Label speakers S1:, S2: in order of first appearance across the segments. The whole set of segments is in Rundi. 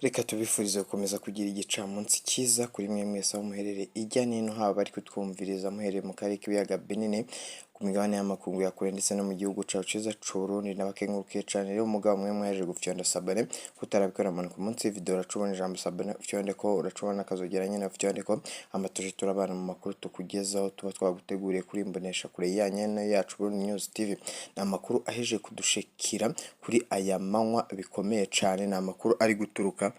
S1: Reka tubifurize gukomeza kugira igicamunsi cyiza kuri mwe mwese aho muherereye ijya n'ino, haba ari kutwumviriza muherereye mu karere k'ibiyaga binini, ku migabane y'amakungu ya kure, ndetse no mu gihugu cacu ciza c'Uburundi. N'abakengurukiye cane rero mugabo mwe mwaje gufyonda s'abonner. Kutarabikora, manuka munsi y'ivideo, uracubona ijambo s'abonner, ufyonde ko, uracubona akazogera nyene, ufyonde ko, hama tuje turabana mu makuru tukugezaho tuba twaguteguriye kuri imbonesha kure yanyu yacu Burundi News TV. Ni amakuru aheje kudushikira kuri aya manywa bikomeye cane, ni amakuru ari guturuka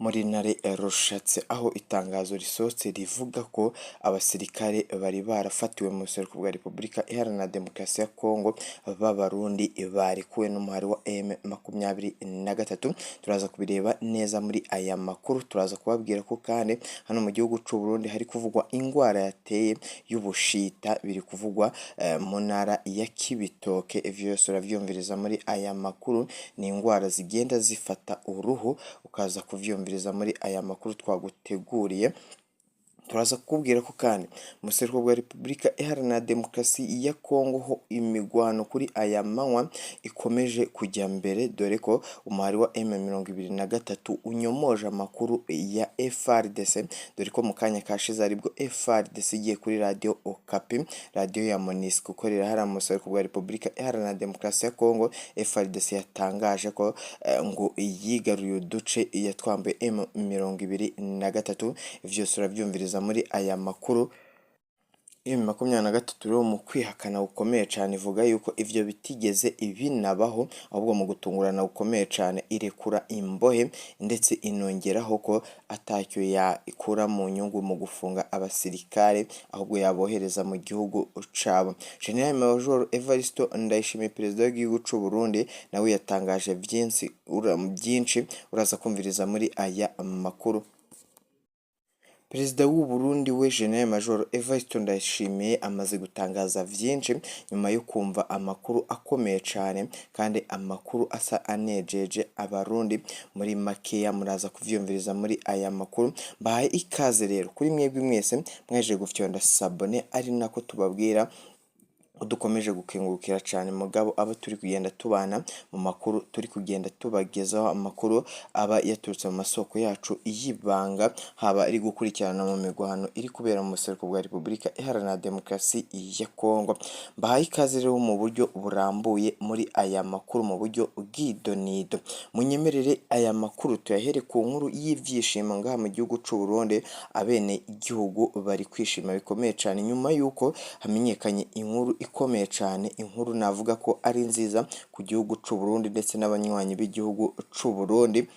S1: muri Ntare Rushatse, aho itangazo risohotse rivuga ko abasirikare bari barafatiwe mu buseruko bwa Repubulika Iharanira Demokarasi ya Kongo b'Abarundi barekuwe n'umuhari wa M23. Turaza kubireba neza muri aya makuru. Turaza kubabwira ko kandi hano mu gihugu c'u Burundi hari kuvugwa ingwara yateye y'ubushita, biri kuvugwa mu ntara ya Kibitoke. Ivyo vyose uravyumviriza muri aya makuru. Ni ingwara zigenda zifata uruhu, ukaza kuvyumviriza muri aya makuru twaguteguriye. Turaza kukubwira ko kandi mu buseruko bwa Repubulika Iharanira Demokarasi ya Kongo ho imigwano kuri aya manywa ikomeje kujya mbere, dore ko umuhari wa M23 unyomoje amakuru ya FARDC, dore ko mu kanya kashize aribwo FARDC igiye kuri Radio Okapi, radiyo ya MONUSCO ikorera hariya mu buseruko bwa Repubulika Iharanira Demokarasi ya Kongo. FARDC yatangaje ko ngo yigaruriye uduce yatwambuye M23. Vyose uravyumviriza muri aya makuru. M23 rero mu kwihakana gukomeye cane ivuga yuko ivyo bitigeze binabaho, ahubwo mu gutungurana gukomeye cane irekura imbohe, ndetse inongeraho ko atacyo yakura mu nyungu mu gufunga abasirikare, ahubwo yabohereza mu gihugu cabo. General Major Evaristo Ndayishimiye, perezida w'igihugu c'u Burundi, nawe yatangaje vyinshi, uraza kumviriza muri aya makuru. Perezida w'u Burundi we, General Major Evariste Ndayishimiye, amaze gutangaza vyinshi nyuma yo kumva amakuru akomeye cane, kandi amakuru asa anejeje Abarundi muri makeya. Muraza kuvyumviriza muri aya makuru. Mbahaye ikaze rero kuri mwebwe mwese mwaje gufyonda s'abonner, ari nako tubabwira dukomeje gukengurukira cyane mugabo abo turi kugenda tubana mu makuru turi kugenda tubagezaho, amakuru aba yaturutse mu masoko yacu y'ibanga, haba ari gukurikirana mu migwano iri kubera mu buseruko bwa Repubulika Iharanira Demokarasi ya Kongo. Mbahaye ikaze rero mu buryo burambuye muri aya makuru, mu buryo bw'idonido. Munyemerere aya makuru tuyahere ku nkuru y'ivyishimo ngaha mu gihugu c'u Burundi. Abene igihugu bari kwishima bikomeye cyane nyuma y'uko hamenyekanye inkuru ikomeye cyane, inkuru navuga ko ari nziza ku gihugu c'u Burundi ndetse n'abanywanyi b'igihugu c'u Burundi.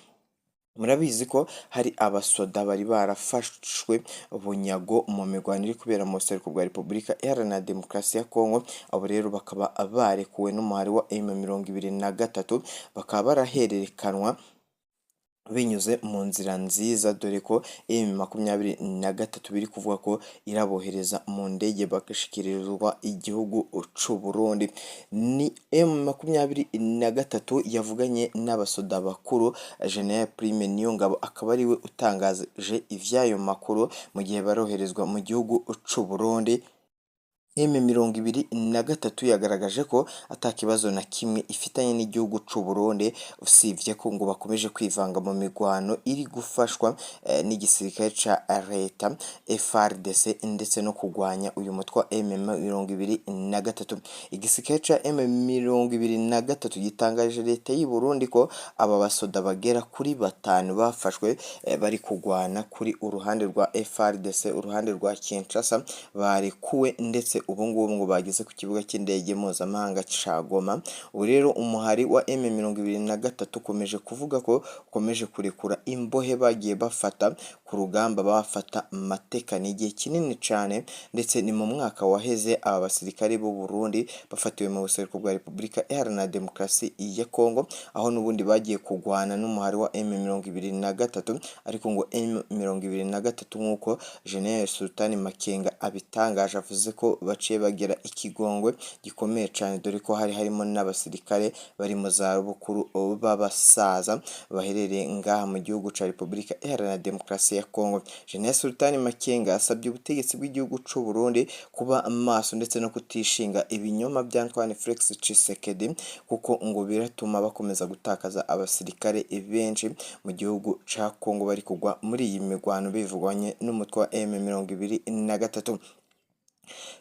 S1: Murabizi ko hari abasoda bari barafashwe bunyago mu mirwano iri kubera mu buseruko bwa Repubulika Iharanira Demokarasi ya Kongo. Abo rero bakaba barekuwe n'umuhari wa M23, bakaba barahererekanwa binyuze mu nzira nziza, dore ko M23 biri kuvuga ko irabohereza mu ndege bagashikirizwa igihugu c'u Burundi. Ni M23 yavuganye n'abasoda bakuru, General Prime Niyongabo akaba ariwe utangaje ivy'ayo makuru mu gihe baroherezwa mu gihugu c'u Burundi. M23 yagaragaje ko ata kibazo na kimwe ifitanye n'igihugu c'u Burundi, usibye ko ngo bakomeje kwivanga mu migwano iri gufashwa n'igisirikare ca leta FARDC ndetse no kugwanya uyu mutwe wa M23. Igisirikare ca M23 gitangaje leta y'u Burundi ko aba basoda bagera kuri batanu bafashwe bari kugwana kuri uruhande rwa FARDC, uruhande rwa Kinshasa, barekuwe, ndetse ubu ngubu ngo bageze ku kibuga cy'indege mpuzamahanga ca Goma. Ubu rero umuhari wa M23 ukomeje kuvuga ko ukomeje kurekura imbohe bagiye bafata ku rugamba, bafata mateka. Ni igihe kinini cane, ndetse ni mu mwaka waheze aba basirikare b'u Burundi bafatiwe mu buseruko bwa Repubulika Iharanira Demokarasi ya Kongo, aho n'ubundi bagiye kugwana n'umuhari wa M23. Ariko ngo M23, nk'uko General Sultani Makenga abitangaje, avuze ko baciye bagira ikigongwe gikomeye cane, dore ko hari harimo n'abasirikare bari mu zabukuru b'abasaza baherereye ngaha mu gihugu ca Repubulika Iharanira Demokarasi ya Kongo. General Sultani Makenga asabye ubutegetsi bw'igihugu c'u Burundi kuba maso ndetse no kutishinga ibinyoma bya Antoine Felix Tshisekedi, kuko ngo biratuma bakomeza gutakaza abasirikare benshi mu gihugu ca Kongo bari kugwa muri iyi mirwano bivugwanye n'umutwe wa M23.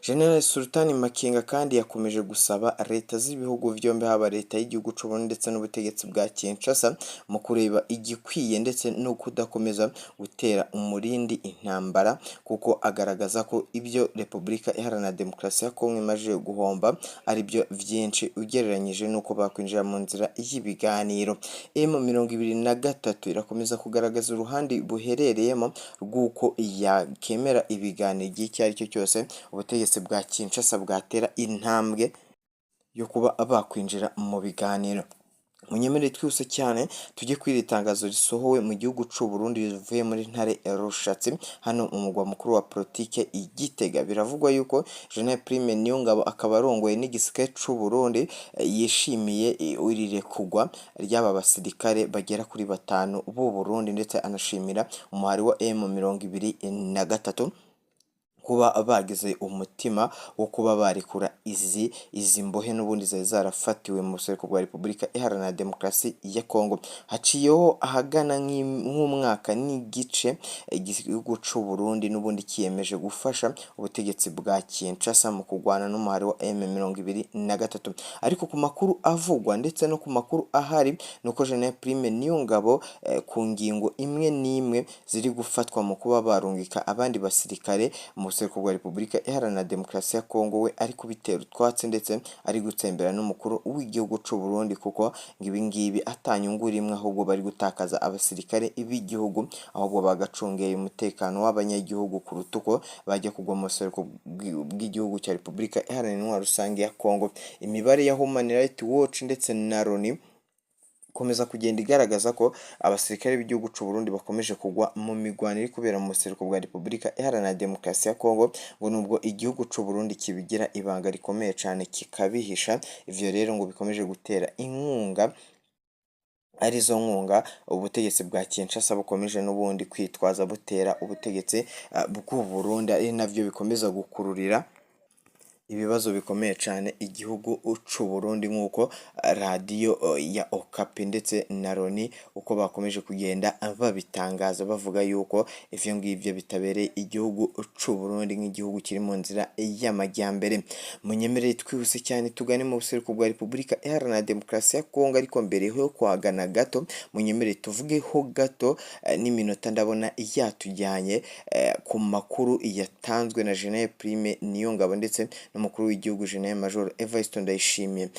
S1: General Sultani Makenga kandi yakomeje gusaba leta z'ibihugu vyombi, haba leta y'igihugu c'u Burundi ndetse n'ubutegetsi bwa Kinshasa, mu kureba igikwiye ndetse no kudakomeza gutera umurindi intambara, kuko agaragaza ko ibyo Repubulika Iharanira Demokarasi ya Kongo imaze guhomba ari byo vyinshi ugereranyije n'uko bakwinjira mu nzira y'ibiganiro. M23 irakomeza kugaragaza uruhande buherereyemo rw'uko yakemera ibiganiro igihe icyo ari cyo cyose ubutegetsi bwa Kinshasa bwatera intambwe yo kuba bakwinjira mu biganiro. Munyemerere twihuse cyane tujye kuri iri tangazo risohowe mu gihugu c'u Burundi rivuye muri Ntare Rushatsi, hano mu mugwa mukuru wa politike i Gitega. Biravugwa yuko General Prime Niyongabo, akaba arongoye n'igisirikare c'u Burundi, yishimiye iri rekugwa ry'aba basirikare bagera kuri batanu b'u Burundi, ndetse anashimira umuhari wa M23 kuba bagize umutima wo kuba barekura izi mbohe n'ubundi zari zarafatiwe mu buseruko bwa Repubulika Iharanira Demokarasi ya Kongo. Haciyeho ahagana nk'umwaka n'igice igihugu c'u Burundi n'ubundi kiyemeje gufasha ubutegetsi bwa Kinshasa mu kurwana n'umuhari wa M23, ariko ku makuru avugwa ndetse no ku makuru ahari nuko General Prime Niyongabo ku ngingo imwe n'imwe ziri gufatwa mu kuba barungika abandi basirikare mu buseruko bwa Repubulika Iharanira Demokarasi ya Kongo, we ari kubitera utwatsi ndetse ari gutsembera n'umukuru w'igihugu c'u Burundi, kuko ngo ibi ngibi atanyungu rimwe, ahubwo bari gutakaza abasirikare b'igihugu, ahubwo bagacungera umutekano w'abanyagihugu kuruta uko bajya kugwa mu buseruko bw'igihugu cya Repubulika Iharanira Intwaro Rusange ya Kongo. Imibare ya Human Rights Watch ndetse na Loni ikomeza kugenda igaragaza ko abasirikare b'igihugu c'u Burundi bakomeje kugwa mu mirwano iri kubera mu buseruko bwa Repubulika Iharanira Demokarasi ya Kongo, ngo nubwo igihugu c'u Burundi kibigira ibanga rikomeye cane kikabihisha. Ivyo rero ngo bikomeje gutera inkunga, arizo nkunga ubutegetsi bwa Kinshasa bukomeje n'ubundi kwitwaza butera ubutegetsi bw'u Burundi, ari navyo bikomeza gukururira ibibazo bikomeye cane igihugu c'u Burundi, nk'uko radiyo ya Okapi ndetse na Loni uko bakomeje kugenda babitangaza, bavuga yuko ivyo ngivyo bitabereye igihugu c'u Burundi nk'igihugu kiri mu nzira y'amajyambere. Munyemerere twihuse cyane tugane mu buseruko bwa Repubulika Iharanira Demokarasi ya Kongo, ariko mbere yo kuhagana gato munyemerere tuvugeho gato n'iminota ndabona yatujyanye ku makuru yatanzwe na General Prime Niyongabo ndetse n'umukuru w'igihugu General Major Evariste Ndayishimiye.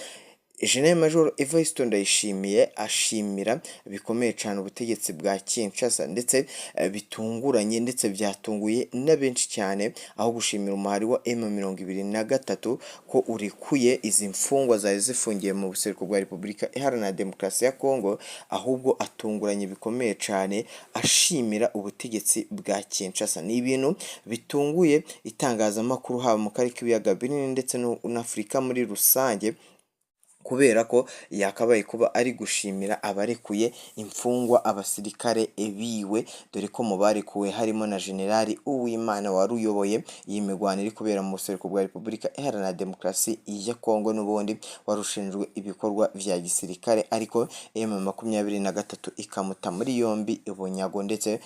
S1: General Major Evariste Ndayishimiye ashimira bikomeye cyane ubutegetsi bwa Kinshasa, ndetse bitunguranye ndetse byatunguye na benshi cyane, aho gushimira umuhari wa M23 ko urekuye izi mfungwa zari zifungiye mu buseruko bwa Repubulika Iharanira Demokarasi ya Kongo, ahubwo atunguranye bikomeye cyane ashimira ubutegetsi bwa Kinshasa. Ni ibintu bitunguye itangazamakuru haba mu karere k'ibiyaga binini ndetse n'Afurika muri rusange, kubera ko yakabaye kuba ari gushimira abarekuye imfungwa, abasirikare biwe, dore ko mu barekuwe harimo na Generali Uwimana wari uyoboye iyi mirwano iri kubera mu buseruko bwa Repubulika Iharanira Demokarasi ya Kongo, n'ubundi wari ushinzwe ibikorwa vya gisirikare, ariko M23 ikamuta muri yombi bunyago, ndetse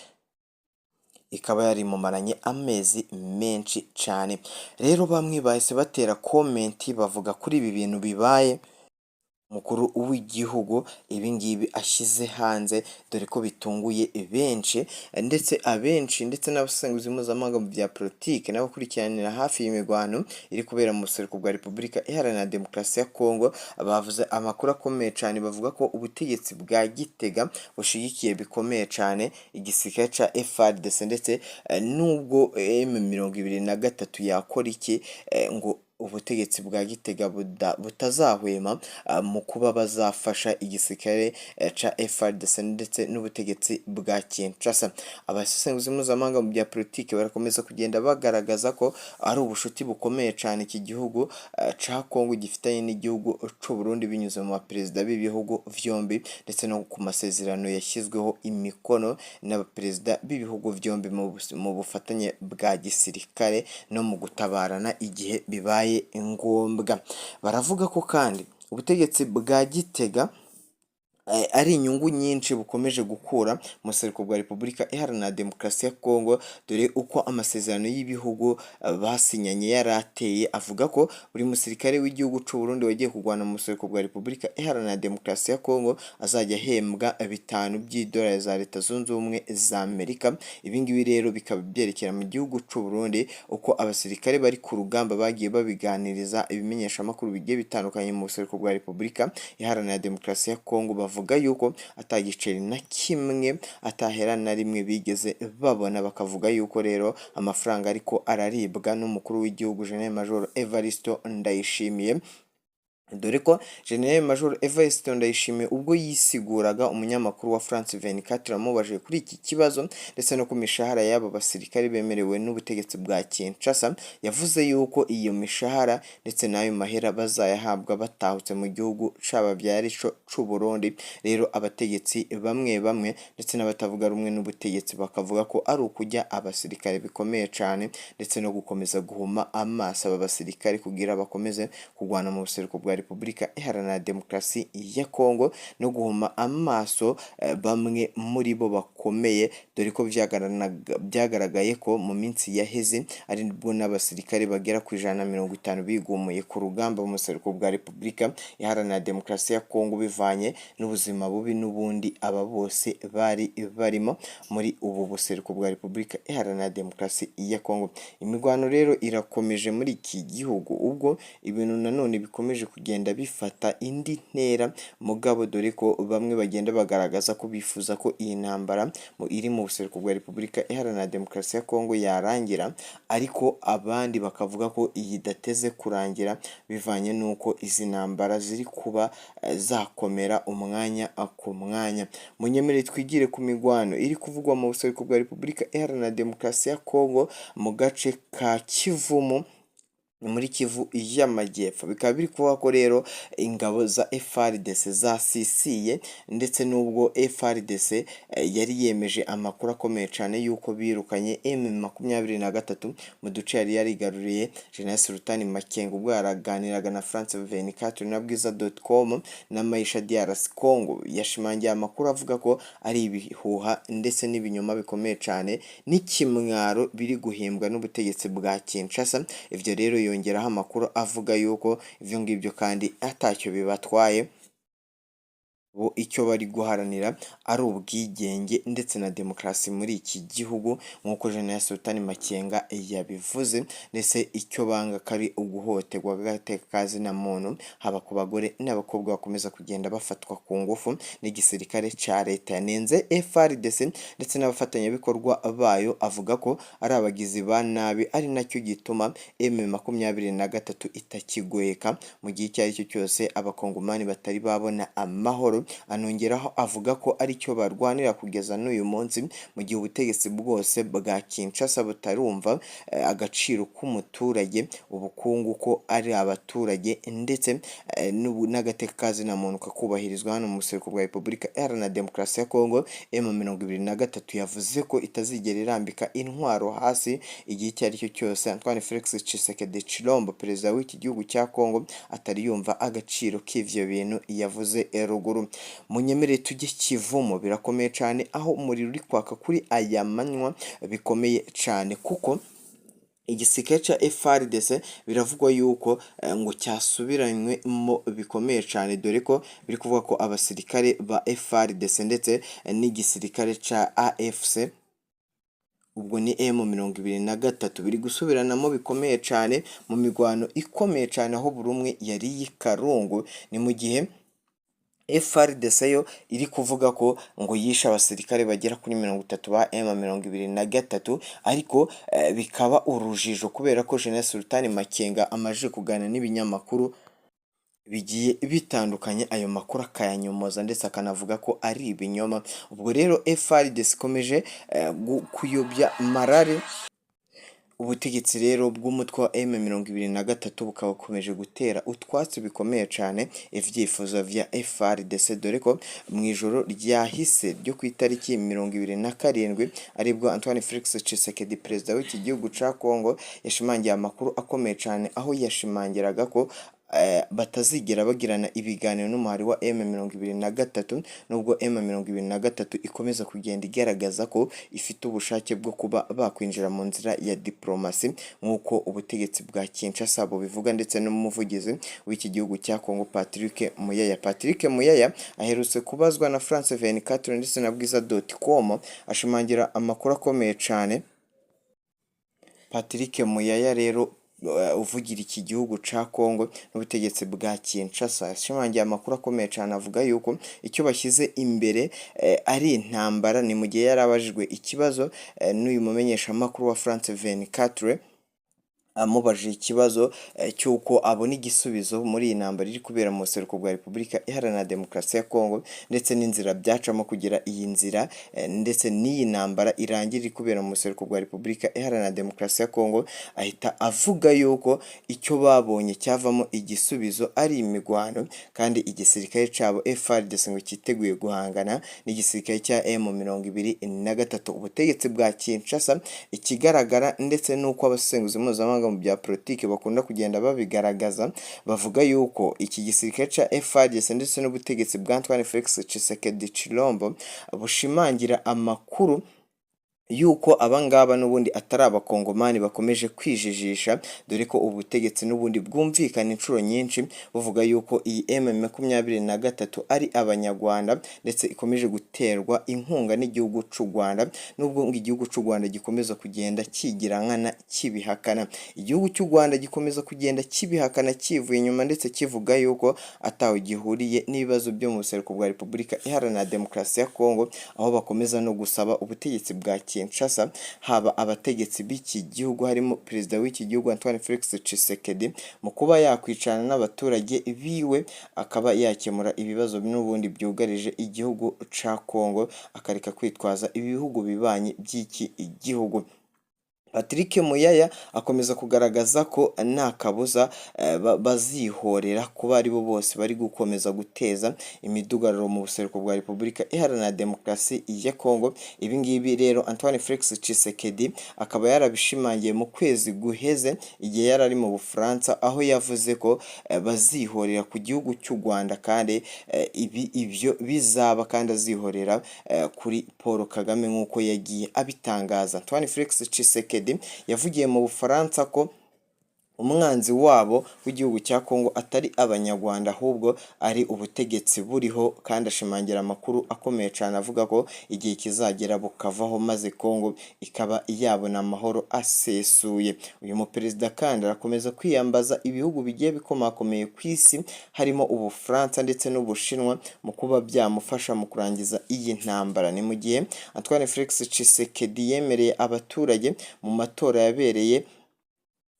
S1: ikaba yarimumaranye amezi menshi cane. Rero bamwe bahise batera comment bavuga kuri ibi bintu bibaye, umukuru w'igihugu ibi ngibi ashyize hanze, dore ko bitunguye benshi, ndetse abenshi ndetse n'abasesenguzi mpuzamahanga mu bya politiki n'abakurikiranira hafi iyi mirwano iri kubera mu buseruko bwa Repubulika Iharanira Demokarasi ya Kongo, bavuze amakuru akomeye cyane, bavuga ko ubutegetsi bwa Gitega bushigikiye bikomeye cyane igisirikare ca FARDC, ndetse nubwo M23 yakora iki ngo Ubutegetsi bwa Gitega butazahwema mu kuba bazafasha igisirikare ca FARDC ndetse n'ubutegetsi bwa Kinshasa. Abasesenguzi mpuzamahanga mu bya politiki barakomeza kugenda bagaragaza ko ari ubushuti bukomeye cane iki gihugu ca Congo gifitanye n'igihugu c'u Burundi, binyuze mu baperezida b'ibihugu vyombi ndetse no ku masezerano yashyizweho imikono n'abaperezida b'ibihugu vyombi mu bufatanye bwa gisirikare no mu gutabarana igihe bibaye ngombwa. Baravuga ko kandi ubutegetsi bwa Gitega ari inyungu nyinshi bukomeje gukura mu buseruko bwa Repubulika Iharanira Demokarasi ya Kongo, dore uko amasezerano y'ibihugu basinyanye yari ateye, avuga ko buri musirikare w'igihugu c'u Burundi wagiye kurwana mu buseruko bwa Repubulika Iharanira Demokarasi ya Kongo azajya ahembwa 5 by'idolari za Leta Zunze Ubumwe za Amerika. Ibi ngibi rero bikaba byerekera mu gihugu c'u Burundi uko abasirikare bari ku rugamba bagiye babiganiriza ibimenyeshamakuru bigiye bitandukanye mu buseruko bwa Repubulika Iharanira Demokarasi ya Kongo, bavuga yuko atagiceri na kimwe, atahera na rimwe bigeze babona. Bakavuga yuko rero amafaranga ariko araribwa n'umukuru w'igihugu, General Major Evaristo Ndayishimiye, dore ko General Major Evariste Ndayishimiye, ubwo yisiguraga umunyamakuru wa France 24 amubajije kuri iki kibazo ndetse no ku mishahara y'aba basirikare bemerewe n'ubutegetsi bwa Kinshasa, yavuze yuko iyo mishahara ndetse n'ayo mahera bazayahabwa batahutse mu gihugu c'abavyara, ico c'u Burundi. Rero abategetsi bamwe bamwe ndetse n'abatavuga rumwe n'ubutegetsi bakavuga ko ari ukujya abasirikare bikomeye cane ndetse no gukomeza guhuma amaso aba basirikare kugira bakomeze kurwana mu buseruko bwa Repubulika Iharanira Demokarasi ya Kongo, no guhuma amaso bamwe muri bo bakomeye, dore ko byagaragaye ko mu minsi yaheze ari bwo n'abasirikare bagera ku 150 bigumuye ku rugamba mu buseruko bwa Repubulika Iharanira Demokarasi ya Kongo, bivanye n'ubuzima bubi n'ubundi aba bose bari barimo muri ubu buseruko bwa Repubulika Iharanira Demokarasi ya Kongo. Imirwano rero irakomeje muri iki gihugu, ubwo ibintu nanone bikomeje kugenda bifata indi ntera, mugabo dore ko bamwe bagenda bagaragaza ko bifuza ko iyi ntambara iri mu buseruko bwa Repubulika Iharanira Demokarasi ya Kongo yarangira, ariko abandi bakavuga ko iyi idateze kurangira, bivanye n'uko izi ntambara ziri kuba zakomera umwanya ku mwanya. Munyemere twigire ku migwano iri kuvugwa mu buseruko bwa Repubulika Iharanira Demokarasi ya Kongo mu gace ka Kivumu, muri Kivu y'Amajyepfo. Bikaba biri kuvuga ko rero ingabo za FARDC zasisiye, ndetse n'ubwo FARDC yari yemeje amakuru akomeye cyane y'uko birukanye M23 mu duce yari yarigaruriye, General Sultani Makenga, ubwo yaraganiraga na France 24 na Bwiza.com na Maisha DRC Congo, yashimangiye amakuru avuga ko ari ibihuha ndetse n'ibinyoma bikomeye cyane n'ikimwaro biri guhimbwa n'ubutegetsi bwa Kinshasa. Ivyo rero yongeraho amakuru avuga yuko ivyo ngibyo kandi atacyo bibatwaye, bo icyo bari guharanira ari ubwigenge ndetse na demokarasi muri iki gihugu, nk'uko General Sultani Makenga yabivuze, ndetse icyo banga ko ari uguhohoterwa kw'agateka ka zina muntu, haba ku bagore n'abakobwa bakomeza kugenda bafatwa ku ngufu n'igisirikare ca leta. Yanenze FARDC ndetse n'abafatanyabikorwa bayo, avuga ko ari abagizi ba nabi, ari nacyo gituma M23 itakigoheka mu gihe icyo ari cyo cyose abakongomani batari babona amahoro. Anongeraho avuga ko aricyo barwanira kugeza n'uyu munsi, mu gihe ubutegetsi bwose bwa Kinshasa butarumva agaciro k'umuturage, ubukungu ko ari abaturage, ndetse n'agateka ka zina muntu kakubahirizwa hano mu buseruko bwa Repubulika Iharanira Demokarasi ya Kongo. M23 yavuze ko itazigera irambika intwaro hasi igihe icyo ari cyo cyose Antoine Felix Tshisekedi Tshilombo, perezida w'iki gihugu cya Kongo, atari yumva agaciro k'ivyo bintu yavuze ruguru. Munyemere tujye Kivumu, birakomeye cyane, aho umuriro uri kwaka kuri aya manywa bikomeye cyane, kuko igisirikare cya FARDC biravugwa yuko ngo cyasubiranywemo bikomeye cyane, dore ko biri kuvuga ko abasirikare ba FARDC ndetse n'igisirikare cya AFC, ubwo ni M23, biri gusubiranamo bikomeye cyane mu mirwano ikomeye cyane, aho buri umwe yariye ikarungu. Ni mu gihe FARDC yo iri kuvuga ko ngo yishe abasirikare bagera kuri 30 ba M23, ariko bikaba urujijo kubera ko General Sultani Makenga amaze kuganira n'ibinyamakuru bigiye bitandukanye, ayo makuru akayanyomoza ndetse akanavuga ko ari ibinyoma. Ubwo rero FARDC ikomeje kuyobya marare. Ubutegetsi rero bw'umutwe wa M23 bukaba bukomeje gutera utwatsi bikomeye cyane ivyifuzo vya FARDC, dore ko mu ijoro ryahise ryo ku itariki 27 aribwo Antoine Felix Tshisekedi, perezida w'iki gihugu ca Congo, yashimangiye amakuru akomeye cyane, aho yashimangiraga ko batazigera bagirana ibiganiro n'umuhari wa M23, nubwo M23 ikomeza kugenda igaragaza ko ifite ubushake bwo kuba bakwinjira mu nzira ya diplomasi, nk'uko ubutegetsi bwa Kinshasa bubivuga, ndetse n'umuvugizi w'iki gihugu cya Congo, Patrick Muyaya. Patrick Muyaya aherutse kubazwa na France 24 ndetse na Bwiza.com, ashimangira amakuru akomeye cyane. Patrick Muyaya rero uvugira iki gihugu ca Congo n'ubutegetsi bwa Kinshasa yashimangiye amakuru akomeye cyane, avuga yuko icyo bashyize imbere ari intambara. Ni mu gihe yari abajijwe ikibazo n'uyu mumenyeshamakuru wa France 24, amubajije ikibazo cy'uko abona igisubizo muri iyi ntambara iri kubera mu buseruko bwa Repubulika Iharanira Demokarasi ya Kongo, ndetse n'inzira byacamo kugira iyi nzira ndetse n'iyi ntambara irangire iri kubera mu buseruko bwa Repubulika Iharanira Demokarasi ya Kongo, ahita avuga yuko icyo babonye cyavamo igisubizo ari imigwano, kandi igisirikare cyabo FARDC ngo cyiteguye guhangana n'igisirikare cya M23. Ubutegetsi bwa Kinshasa, ikigaragara ndetse n'uko abasesenguzi mpuzamahanga mu bya politiki bakunda kugenda babigaragaza, bavuga yuko iki gisirikare cya FARDC ndetse n'ubutegetsi bwa Antoine Felix Tshisekedi Tshilombo bushimangira amakuru yuko abangaba n'ubundi atari abakongomani bakomeje kwijijisha, dore ko ubutegetsi n'ubundi bwumvikana inshuro nyinshi buvuga yuko iyi M23 ari abanyarwanda, ndetse ikomeje guterwa inkunga n'igihugu cy'u Rwanda, nubwo ngo igihugu cy'u Rwanda gikomeza kugenda kigira nkana kibihakana. Igihugu cy'u Rwanda gikomeza kugenda kibihakana kivuye inyuma, ndetse kivuga yuko atawe gihuriye n'ibibazo byo mu buseruko bwa Repubulika Iharanira Demokarasi ya Kongo, aho bakomeza no gusaba ubutegetsi bwa Kinshasa, haba abategetsi b'iki gihugu harimo perezida w'iki gihugu Antoine Felix Tshisekedi, mu kuba yakwicarana n'abaturage biwe akaba yakemura ibibazo n'ubundi byugarije igihugu ca Kongo, akareka kwitwaza ibihugu bibanyi by'iki gihugu. Patrick Muyaya akomeza kugaragaza ko nta kabuza bazihorera kuba aribo bose bari gukomeza guteza imidugararo mu buseruko bwa Repubulika Iharanira Demokarasi ya Kongo. Ibi ngibi rero Antoine Felix Tshisekedi akaba yarabishimangiye mu kwezi guheze igihe yari ari mu Bufaransa, aho yavuze ko bazihorera ku gihugu cy'u Rwanda, kandi ibi ibyo bizaba, kandi azihorera kuri Paul Kagame nk'uko yagiye abitangaza. Antoine Felix Tshisekedi yavugiye mu Bufaransa ko umwanzi wabo w'igihugu cya Kongo atari abanyarwanda, ahubwo ari ubutegetsi buriho, kandi ashimangira amakuru akomeye cyane avuga ko igihe kizagera bukavaho maze Kongo ikaba yabona amahoro asesuye. Uyu muperezida kandi arakomeza kwiyambaza ibihugu bigiye bikomakomeye ku isi, harimo Ubufaransa ndetse n'Ubushinwa, mu kuba byamufasha mu kurangiza iyi ntambara. Ni mu gihe Antoine Felix Tshisekedi yemereye abaturage mu matora yabereye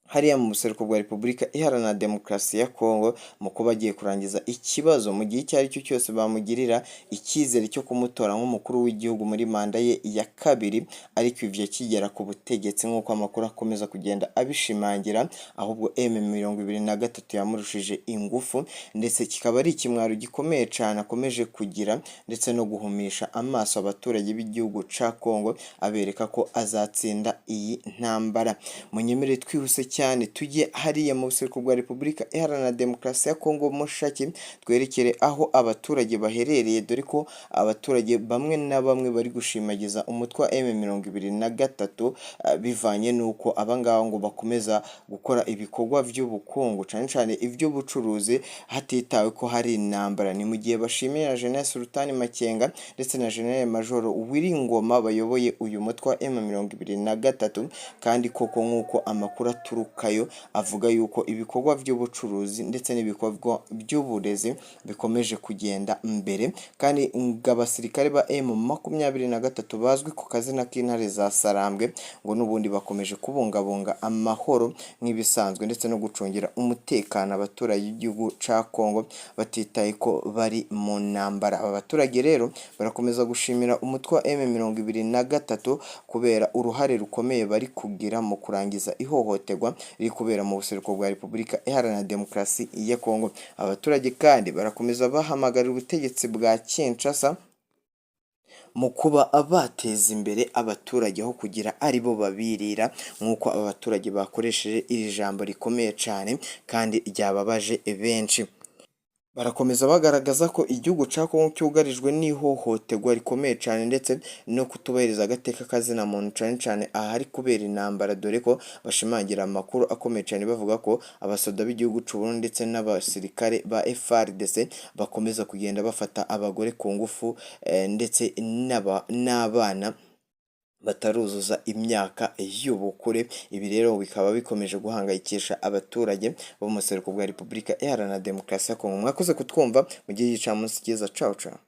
S1: hariya mu buseruko bwa Repubulika Iharanira Demokarasi ya Kongo mu kuba agiye kurangiza ikibazo mu gihe icyo ari cyo cyose bamugirira icyizere cyo kumutora nk'umukuru w'igihugu muri manda ye ya kabiri. Ariko ivyo akigera ku butegetsi, nk'uko amakuru akomeza kugenda abishimangira, ahubwo M23 yamurushije ingufu, ndetse kikaba ari ikimwaro gikomeye cyane akomeje kugira, ndetse no guhumisha amaso abaturage b'igihugu ca Kongo, abereka ko azatsinda iyi ntambara. Munyemere twihuse cyane tujye hariya mu buseruko bwa Repubulika Iharanira Demokarasi ya Kongo, Mushaki, twerekere aho abaturage baherereye, dore ko abaturage bamwe na bamwe bari gushimagiza umutwe wa M23 bivanye n'uko abangaba ngo bakomeza gukora ibikorwa by'ubukungu, cyane cyane iby'ubucuruzi, hatitawe ko hari intambara. Ni mu gihe bashimira General Sultani Makenga ndetse na General Major Willy Ngoma bayoboye uyu mutwe wa M23, kandi koko nk'uko amakuru aturuka Bukayo avuga yuko ibikorwa by'ubucuruzi ndetse n'ibikorwa by'uburezi bikomeje kugenda mbere, kandi ngo abasirikare ba M23 bazwi ku kazina k'intare za Sarambwe ngo n'ubundi bakomeje kubungabunga amahoro nk'ibisanzwe ndetse no gucungira umutekano abaturage b'igihugu ca Congo batitaye ko bari mu ntambara. Aba baturage rero barakomeza gushimira umutwe wa M23 kubera uruhare rukomeye bari kugira mu kurangiza ihohoterwa riri kubera mu buseruko bwa Repubulika Iharanira Demokarasi ya Kongo. Abaturage kandi barakomeza bahamagarira ubutegetsi bwa Kinshasa mu kuba bateza imbere abaturage aho kugira aribo babirira, nk'uko aba baturage bakoresheje iri jambo rikomeye cyane kandi ryababaje benshi. Barakomeza bagaragaza ko igihugu cya Kongo cyugarijwe n'ihohoterwa rikomeye cyane ndetse no kutubahiriza agateka kazina muntu, cyane cyane ahari kubera intambara, dore ko bashimangira amakuru akomeye cyane bavuga ko abasoda b'igihugu cy'u Burundi ndetse n'abasirikare ba FARDC bakomeza kugenda bafata abagore ku ngufu ndetse n'abana bataruzuza imyaka y'ubukure. Ibi rero bikaba bikomeje guhangayikisha abaturage bo mu buseruko bwa Repubulika Iharanira Demokarasi ya Kongo. Mwakoze kutwumva mu gihe gicamunsi cyiza, ciao ciao.